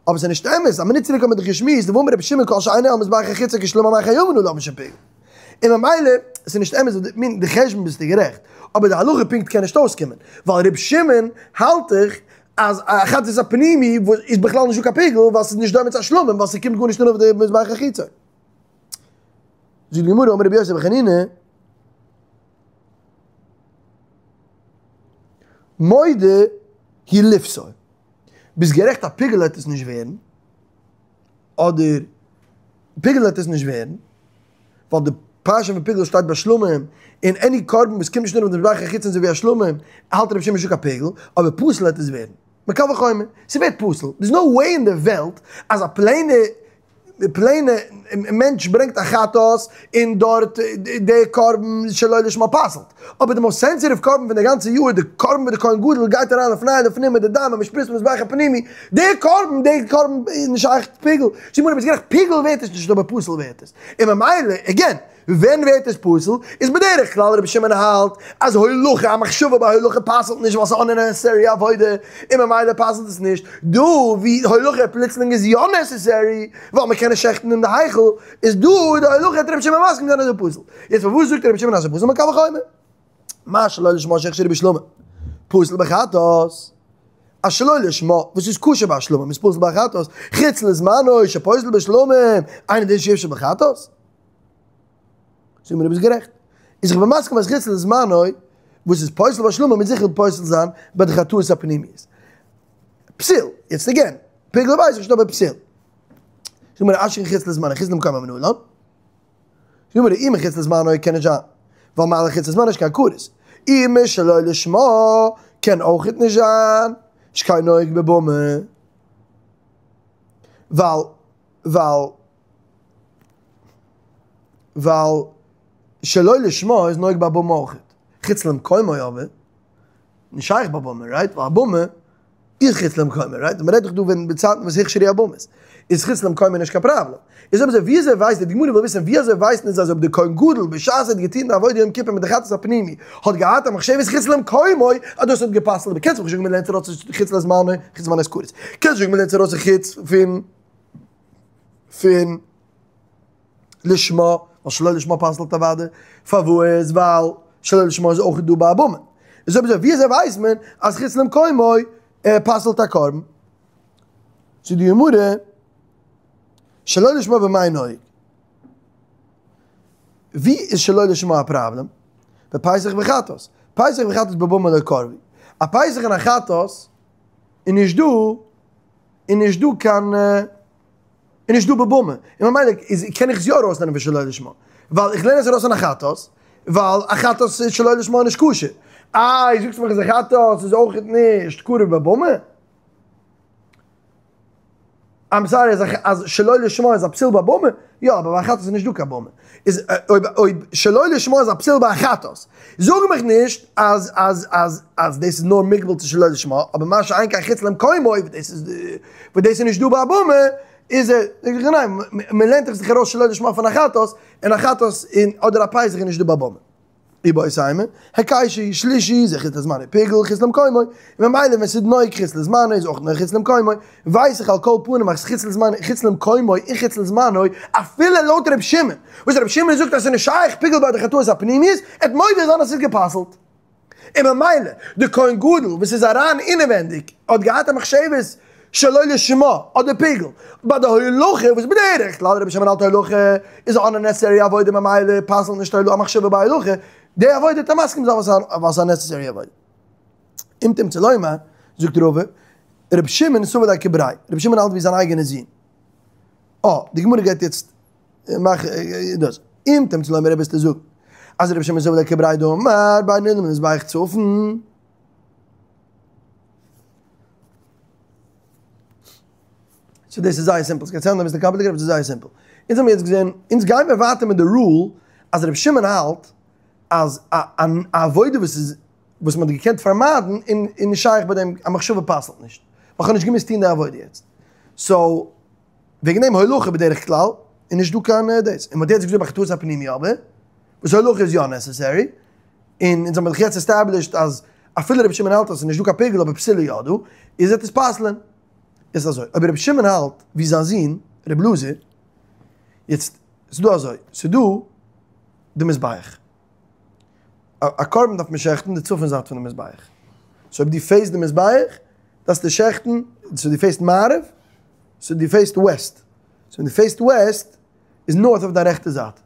אבער ס'איז נישט אמת, א מינוט צוריק האט מען דאך געשמועסט, והאמר רבי שמעון כל שאינו על מזבח החיצון כשלמים אין חייבין עליו משום פיגול. און ממילא, ס'איז נישט אמת, מין די חשבון ביסטו גערעכט, אבער די הלכה פונקט קען נישט אויסקומען, ווייל רבי שמעון האלט דאך אז א חטאת הפנימי איז בכלל נישטא קיין פיגול, ווייל ס'איז נישט דומה צו א שלמים, ווייל ס'קומט גארנישט אן אויף די מזבח החיצון. זאגט די גמרא, אמר רבי יוסי בר חנינא, מודה הוא לפסול. ביסט גערעכט א פיגול וועט עס נישט ווערן, אדער פיגול וועט עס נישט ווערן, ווייל די פרשה פון פיגול שטייט ביי שלמים, און any קרבן וואס קומט נישט אן אויף די מזבח החיצון אזוי ווי א שלמים, האלט רבי שמעון נישטא קיין פיגול, אבער פסול וועט עס ווערן. מקל וחומר, ס'ווערט פסול. There's no way אין די וועלט אז א plain ע plain ע מענטש ברענגט א חטאת און דארט די קרבן שלא לשמה פסל'ט. אבער די most sensitive קרבן פון די גאנצע יאר, די קרבן וואס די כהן גדול גייט אריין לפני ולפנים מיט די דם און מ'שפריצט מזבח הפנימי, די קרבן איז נישט שייך פיגול. זאג מיר ביסט גערעכט, פיגול ווערט עס נישט אבער פסול ווערט עס. און ממילא, again, ווען ווערט עס פסול? איז בדרך כלל רבי שמעון האלט אז הולכה, א מחשבה ביי הולכה פסל'ט נישט ווייל ס'איז unnecessary עבודה, און ממילא פסל'ט עס נישט. דא ווי הולכה פלוצלינג איז יא necessary, ווייל מ'קען נישט שעכטן אין די היכל, איז דא די הולכה האט רבי שמעון מסכים זיין אז ס'איז פסול. יעצט פארוואס זאגט רבי שמעון אז ס'איז פסול? מקל וחומר. מה שלא לשמה שהכשירו בשלמים פסול בחטאת. אז שלא לשמה וואס איז כשר ביי שלמים איז פסול בחטאת, חוץ לזמנו שפוסל בשלמים, אינו דין שיפסול בחטאת. זאג מיר דו ביסט גערעכט. איז איך בין מסכים אז חוץ לזמנו וואס איז פוסל בשלמים מוז זיכער פוסל זיין ביי די חטאות הפנימיות. פסיל, יעצט again, פיגול ווייס איך נישט אבער פסיל. זאג מיר אשכח חוץ לזמנו חוץ למקומו מנלן. זאג מיר אי מחוץ לזמנו קען נישט זיין, ווייל מעלה חוץ לזמנו איז קיין כרת. אי משלא לשמה קען אויכעט נישט זיין, שכן נוהג בבמה. ווייל ווייל ווייל שלא לשמה איז נוהג בבמה אויכעט. חוץ למקומו אבער, נישט שייך בבמה, right? ווייל א במה איז חוץ למקומו, right? מ'רעדט דאך דא ווען בצייטן וואס הוכשרו הבמות. איז חוץ למקומו נישט קיין פראבלעם. איז אויב אזוי ווי אזוי ווייסט די גמרא וויל וויסן ווי אזוי ווייסט אונז אז אויב די כהן גדול בשעת ער האט געטון די עבודה יום כיפור מיט די חטאת הפנימי האט געהאט א מחשבת חוץ למקומו אז דאס האט געפסל'ט אבער קענסט מיך נישט זאגן מ'לערנט ארויס חוץ לזמנו חוץ לזמנו איז כרת קענסט נישט זאגן מ'לערנט ארויס חוץ פון פון לשמה ווייל שלא לשמה פסל'ט אוודאי פארוואס ווייל שלא לשמה איז אויך דא ביי א במה איז אויב אזוי ווי אזוי ווייסט מען אז חוץ למקומו פסל'ט א קרבן? זאגט די גמרא, שלא לשמה במאי נוהג? ווי איז שלא לשמה א פראבלעם? בפסח וחטאת. פסח וחטאת בבמה לא קרבי. א פסח און א חטאת איז נישט דא, איז נישט דא קיין, איז נישט דא בבמה. און ממילא איז קען איך עס יא ארויסלערנען פון שלא לשמה. ווייל איך לערן עס ארויס פון א חטאת, ווייל א חטאת איז שלא לשמה נישט כשר. איי, זאגסט מיך אז א חטאת איז אויכעט נישט קרב בבמה? I'm sorry אז אז שלא לשמה איז א פסול ביי במה, יא אבער ביי א חטאת איז נישט דא קיין במה. איז אויב אויב שלא לשמה איז א פסול ביי א חטאת, זאג מיך נישט אז אז אז אז דאס איז נאר מוגבל צו שלא לשמה, אבער מה שאין כן חוץ למקומו, וואס דאס איז וואס דאס איז נישט דא ביי א במה, איז ער, זאג איך ניין, מען לערנט דאך זיך ארויס שלא לשמה פון א חטאת, און א חטאת און אדער א פסח איז נישט דא ביי במה. איבעית אימא, היקש שלישי, זה חוץ לזמנו פיגול, חוץ למקומו, און ממילא ווען ס'איז נוהג חוץ לזמנו איז אויך נוהג חוץ למקומו, ווייס איך על כל פנים אז חוץ לזמנו, חוץ למקומו און חוץ לזמנו, אפילו לויט ר' שמעון, וואס ר' שמעון זאגט אז ס'איז נישט שייך פיגול ביי די חטאות הפנימיות, עט מודה זיין אז ס'איז גע'פסל'ט. און ממילא די כהן גדול וואס איז אריין אינעווענדיג האט געהאט א מחשבת שלא לשמה אדער פיגול, ביי די הולכה וואס בדרך כלל רבי שמעון האלט הולכה איז unnecessary עבודה ממילא פסל'ט נישט א מחשבה ביי הולכה, די עבודה האט ער מסכים זיין ווייל ס'איז א necessary עבודה. אם תמצא לומר, זאגט רבא, רבי שמעון סבר לה כבריה, רבי שמעון האלט ווי זיין אייגענע זון. אה, די גמרא גייט יעצט מאכן דאס. אם תמצא לומר וועסטו זאגן אז רבי שמעון סבר לה כבריה דאמר בין נדמה למזבח צפון. So דאס איז זייער simple. ס'גייט sound אביסל complicated, אבער ס'איז זייער simple. אונז האבן יעצט געזען, אונז גייען מיר ווייטער מיט די rule אז רבי שמעון האלט אז א עבודה וואס איז וואס מ'האט געקענט פארמיידן איז נישט שייך ביי דעם, א מחשבה פסל'ט נישט. ווייל כ'האב נישט געמוזט טון די עבודה יעצט. So וועגן דעם הולכה בדרך כלל איז נישט דא קיין דאס. און מ'האט יעצט געזאגט ביי חטאת הפנימי אבער, וואס הולכה איז יא necessary, און אונז האבן דאך יעצט established אז אפילו רבי שמעון האלט אז ס'איז נישט דא קיין פיגול אבער פסילה יא דא, איז וועט עס פסל'ען. איז אזוי, אויב רבי שמעון האלט ווי זיין זון רבי אלעזר, יעצט ס'איז דא אזוי, ס'איז דא די מזבח, א קרבן דארף מען שעכטן די צפון זייט פון די מזבח, so אויב דו face ט די מזבח דארפסטו שעכטן, so דו face ט מערב, so דו face ט west, so ווען דו face ט west איז north אויף דיין רעכטע זייט,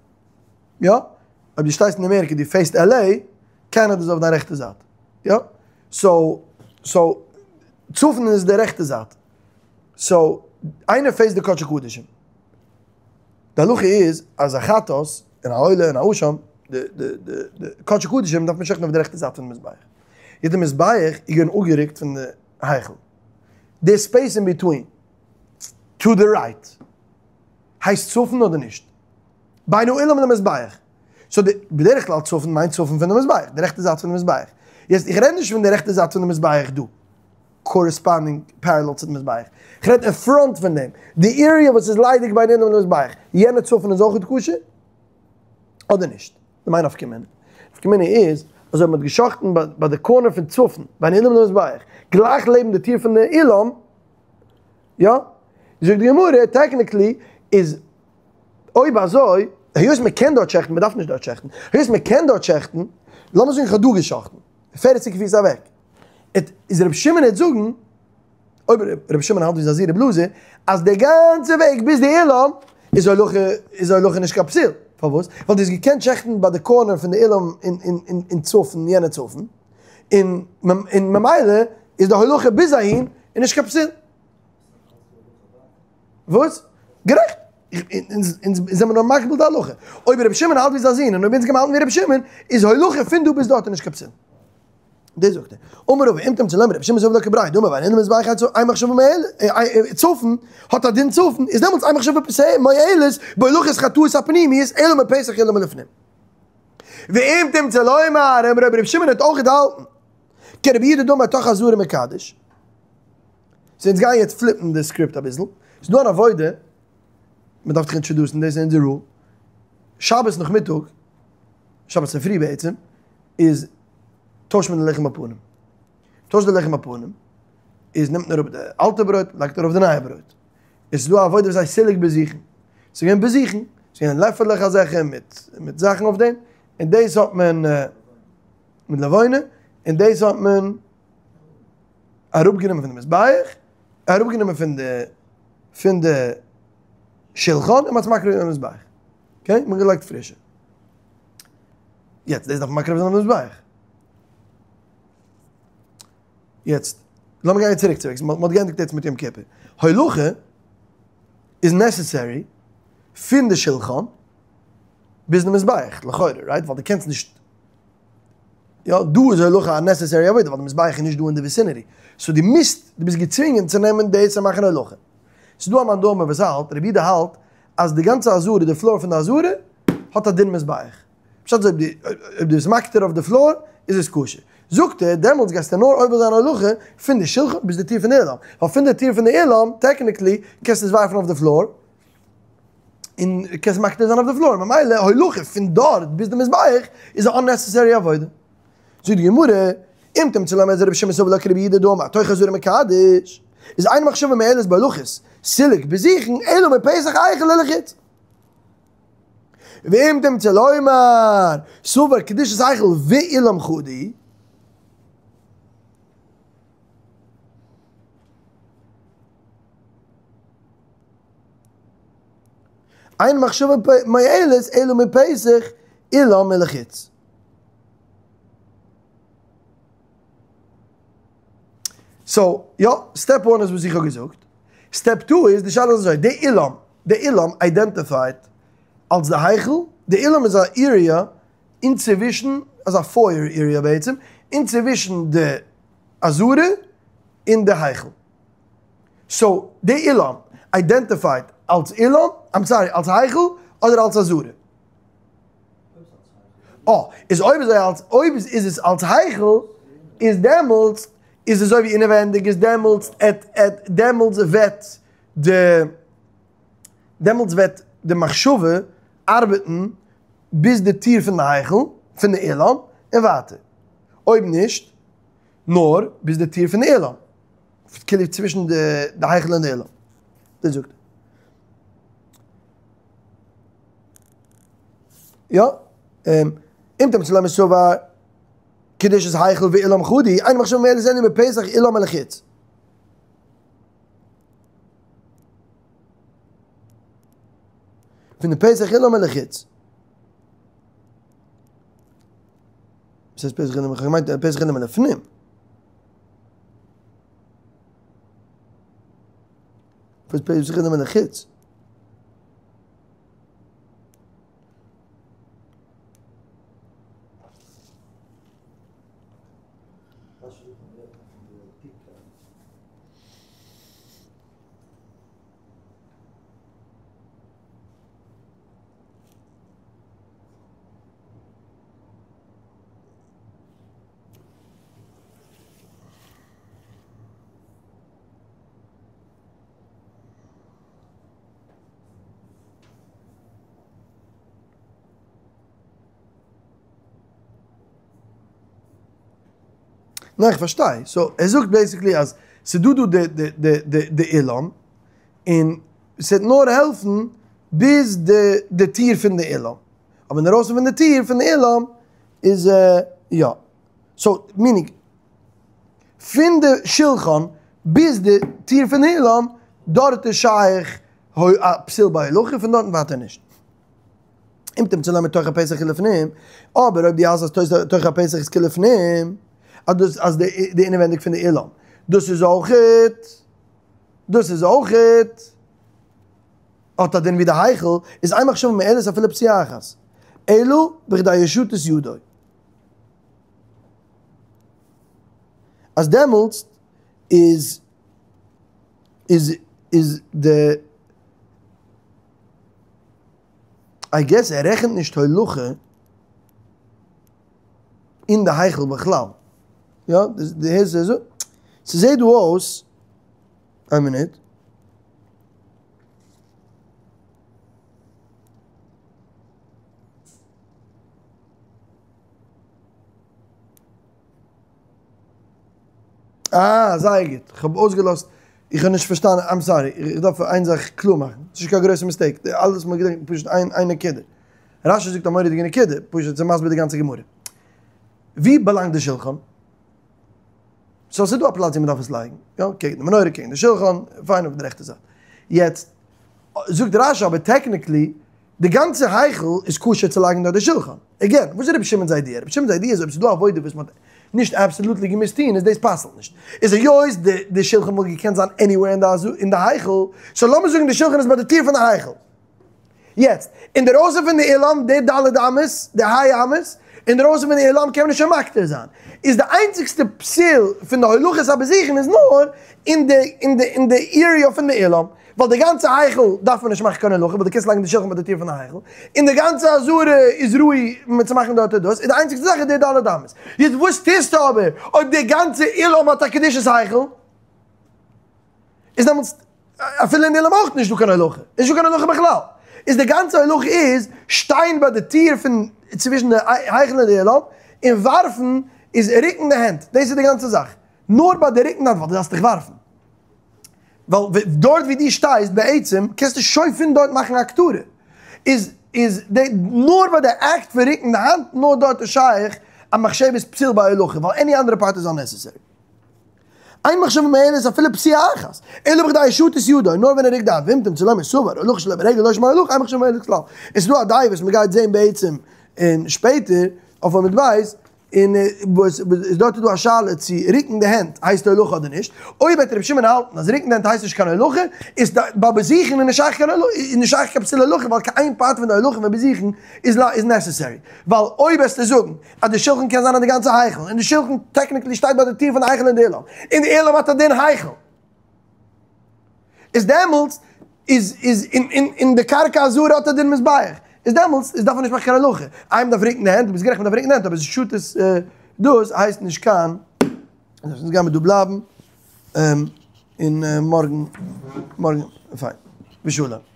יא? אויב דו שטייסט אין אמעריקע דו face ט LA, קענעדע איז אויף דיין רעכטע זייט, יא? So, so, צפון איז די רעכטע זייט, so, איינער face ט די קדשי קדשים, די הלכה איז אז א חטאת און א עולה און א אשם, די די די די קדשי קדשים דארף מען שעכטן אויף די רעכטע זייט פון די מזבח, איז די מזבח איז געווען אפגערוקט פון די היכל, די space in between, to the right, הייסט צפון אדער נישט? בין האולם למזבח. So די, בדרך כלל צפון מיינט צפון פון די מזבח, די רעכטע זייט פון די מזבח. יעצט איך רעד נישט פון די רעכטע זייט פון די מזבח דא, corresponding parallel צו די מזבח. איך רעד אין front פון דעם, די area וואס איז ליידיג בין האולם למזבח, יענע צפון איז אויכעט כשר? אדער נישט? די main נפקא מינה. נפקא מינה איז אז אויב מען האט געשאכטן ביי די corner פון צפון, בין האולם למזבח, גלייך לעבן די טיר פון די אולם, יא? זאגט די גמרא, technically איז אויב אזוי, היות מען קען דארט שעכטן, מען דארף נישט דארט שעכטן, היות מען קען דארט שעכטן, לאמיר זאגן איך האב דא געשאכטן, 40 פיס אוועק, איז רבי שמעון העט זאגן, אויב רבי שמעון האלט ווי זיין זון רבי אלעזר, אז די גאנצע וועג ביז די אולם איז הולכה, איז הולכה נישט קיין פסיל, פארוואס? ווייל דו האסט געקענט שעכטן ביי די corner פון די אולם אין צפון, יענע צפון, און ממילא איז די הולכה ביז אהין איז נישט קיין פסיל. וואס? גערעכט! אונז זעמיר נאר מקבל די הלכה. אויב רבי שמעון האלט ווי זיין זון און אויב אונז גיימיר האלטן ווי רבי שמעון, איז הולכה פון דא ביז דארט איז נישט קיין פסיל. דאס זאגט ער. אמר רבא, אם תמצא לומר רבי שמעון סבר לה כבריה דאמר בין האולם למזבח אין מחשבה מועלת, צפון האט א דין צפון, איז דעמאלטס אין מחשבה מועלת בהולכת חטאות הפנימיות אלא מפתח האולם ולפנים. ואם תמצא לומר, אמר רבי שמעון האט אויך געהאלטן כרבי יהודה דאמר תוך עזרה מקדש. So אונז גייען יעצט flip ן די script אביסל. ס'איז דא אן עבודה, מען דארף זיך introduce ן, דאס איז אונזער rule. שבת נאכמיטאג, שבת צופרי בעצם, איז טוישט מען די לחם הפנים. טוישט די לחם הפנים, איז נעמט מען אראפ די אלטע ברויט, לייגט ארויף די נייע ברויט. עס איז דא א עבודה וואס הייסט סילוק בזיכין. ס'איז געווען בזיכין, ס'איז געווען לעפעלעך אזעלכע מיט מיט זאכן אויף דעם, און דאס האט מען מיט לבונה, און דאס האט מען אראפגענומען פון די מזבח, אראפגענומען פון די פון די שלחן און מ'האט עס מקריב געווען אויפן מזבח. Okay? מ'האט געלייגט פרישע. יעצט דאס דארף מען מקריב זיין אויפן מזבח. יעצט לאמיר גיין צוריק צוריק, מ'האט געענדיגט יעצט מיט יום כיפור. הולכה איז necessary פון די שלחן ביז די מזבח, לכאורה, right? ווייל דו קענסט נישט יא, דא איז הולכה א necessary עבודה, ווייל די מזבח איז נישט דא אין די vicinity. So דו מוזט, דו ביסט געצווינגען צו נעמען דאס און מאכן הולכה. ס'איז דא א מאן דאמר וואס האלט, רבי יהודה האלט, אז די גאנצע עזרה, די floor פון די עזרה, האט א דין מזבח. פשט איז אויב דו, אויב דו ביסט מקטיר אויף די floor, איז עס כשר. זאגט ער, דעמאלטס גייסטו נאר עובר זיין הולכה פון די שלחן ביז די טיר פון די אולם. ווייל פון די טיר פון די אולם, technically, קענסטו עס ווארפן אויף די floor, און קענסט מקטיר זיין אויף די floor, ממילא הולכה פון דארט ביז די מזבח איז א unnecessary עבודה. זאגט די גמרא, אם תמצא לומר אז רבי שמעון סבר לה כרבי יהודה דאמר תוך עזרה מקדש, איז אין מחשבה מועלת בהולכת סילוק בזיכין אלא מפתח היכל ולחוץ. ואם תמצא לומר סבר קדושת היכל ואולם חדא היא. אין מחשבה מועלת אלא מפתח אולם ולחוץ. So, יא, step one איז וואס איך האב געזאגט. Step two איז, די שאלה איז אזוי, די אולם, די אולם identified אלס די היכל, די אולם איז א area אינצווישן, אזא foyer area בעצם, אינצווישן די עזרה און די היכל. So, די אולם. identified אלס אולם, I'm sorry, אלס היכל, אדער אלס עזרה? אה, איז אויב אזוי אלס, אויב איז עס אלס היכל, איז דעמאלטס, איז אזוי ווי אינעווענדיג, איז דעמאלטס, עט, עט, דעמאלטס וועט די, דעמאלטס וועט די מחשבה ארבעטן ביז די טיר פון די היכל, פון די אולם, און ווייטער. אויב נישט, נאר ביז די טיר פון די אולם. כאילו צווישן די היכל און די אולם. דאס זאגט ער. יא, אם תמצא לומר סבר קדושת היכל ואולם חד הוא, אין מחשבה מועלת אלא מפתח אולם ולחוץ. פון די פתח אולם ולחוץ. וואס הייסט פתח אולם? איך האב געמיינט פתח אולם ולפנים. וואס פתח אולם ולחוץ? ניין איך פארשטיי, so ער זאגט basically אז ס'דא דא די די די די די אולם, און ס'וועט נאר העלפן ביז די די טיר פון די אולם, אבער אינדערויסן פון די טיר פון די אולם איז יא, so meaning פון די שולחן ביז די טיר פון די אולם דארט איז שייך א פסול בהולכה, פון דארטן ווייטער נישט. אם תמצא לומר תוך הפתח כלפנים, אבער אויב דו האלסט אז תוך הפתח איז כלפנים, אז דאס אז די אינעווענדיג פון די אולם, דאס איז אויכעט, דאס איז אויכעט, האט א דין ווי די היכל, איז אין מחשבה מועלת אפילו פסיעה אחת, אלא בכדי הושטת ידו. אז דעמאלטס איז איז איז די I guess ער רעכנט נישט הולכה אין די היכל בכלל. יא, די הערסט אזוי? ס'זעהט דא אויס, איין מינוט. אה, זייער גוט. איך האב אויסגעלאזט, איך האב נישט פארשטאנען, I'm sorry, איך דארף איין זאך קלאר מאכן. ס'איז נישט קיין גרויסע mistake, אלעס וואס מ'האט געדענקט פשוט איין איין נקודה. רשי זאגט א מורא'דיגע נקודה, פשוט צו מסביר די גאנצע גמרא. ווי באלאנגט די שולחן? so ס'איז דא א פלאץ ווי מ'דארף עס לייגן, יא, קעגן די מנורה, קעגן די שולחן, פיין אויף די רעכטע זייט. יעצט, זאגט רשי אבער technically, די גאנצע היכל איז כשר צו לייגן דארט די שולחן. Again, וואס איז רבי שמעון'ס idea? רבי שמעון'ס idea איז אויב ס'איז דא עבודה וואס מ'האט נישט absolutely געמוזט טון איז דאס פסל'ט נישט. איז היות די שולחן וואלט געקענט זיין anywhere אין די היכל, so לאמיר זאגן די שולחן איז ביי די טיר פון די היכל. יעצט, אינדערויסן פון די אולם, די ד' אמות, די ה' אמות, אינדערויסן פון די אולם קען מען נישט שוין מקטיר זיין. איז די איינציגסטע פסול פון די הולכת הפתחים איז נאר אין די אין די אין די area פון די אולם. ווייל די גאנצע היכל דארף מען נישט מאכן קיין הולכה, ווייל דו קענסט לייגן די שולחן ביי די טיר פון די היכל, און די גאנצע עזרה איז ראוי צו מאכן דארט דאס, איז די איינציגסטע זאך איז די ד' אמות. יעצט וואס טוסטו אבער אויב די גאנצע אולם האט א קדושת היכל? איז דעמאלטס אפילו אין די אולם אויך נישטא קיין הולכה, איז נישטא קיין הולכה בכלל. איז די גאנצע הולכה איז שטיין ביי די טיר פון צווישן די היכל און די אולם, און ווארפן איז רוקן די הענט, דאס איז די גאנצע זאך. נאר ביי די רוקן די האנט ווייל דו דארפסט דיך ווארפן. ווייל דארט ווי דו שטייסט בעצם קענסטו שוין פון דארט מאכן א הקטרה, איז איז די נאר ביי די אקט פון רוקן די האנט נאר דארט איז שייך א מחשבת פסול בהולכה ווייל any אנדערע part איז unnecessary. אין מחשבה מועלת אפילו פסיעה אחת, אלא בכדי הושטת ידו, נאר ווען ער רוקט די האנט, ואם תמצא לומר סבר, הולכה שלא ברגל לא שמה הולכה, אין מחשבה מועלת כלל. עס איז דא א דיעה וואס מען גייט זעהן בעצם אין שפעטער אויף עמוד בית, און וואס איז דארט איז דא א שאלה צו רוקן די הענט הייסט הולכה אדער נישט, אויב וועט רבי שמעון האלטן אז רוקן די הענט הייסט נישט קיין הולכה, איז ביי פתחים איז נישט שייך קיין הולכה, איז נישט שייך קיין פסול הולכה ווייל קיין איין part פון די הולכה פון פתחים איז איז necessary, ווייל אויב וועסטו זאגן אז די שולחן קען זיין אין די גאנצע היכל, און די שולחן technically שטייט ביי די טיר פון די היכל אין די אולם, און די אולם האט א דין היכל, איז דעמאלטס. איז איז אין אין אין די קרקע עזרה האט א דין מזבח, איז דעמאלטס איז דארף מען נישט מאכן קיין הלכה, איי מ'דארף רוקן די הענט, דו ביסט גערעכט מ'דארף רוקן די הענט אבער שטות דאס הייסט נישט קיין, אונז גיימיר דא בלייבן און מארגן מארגן פיין, בשלום.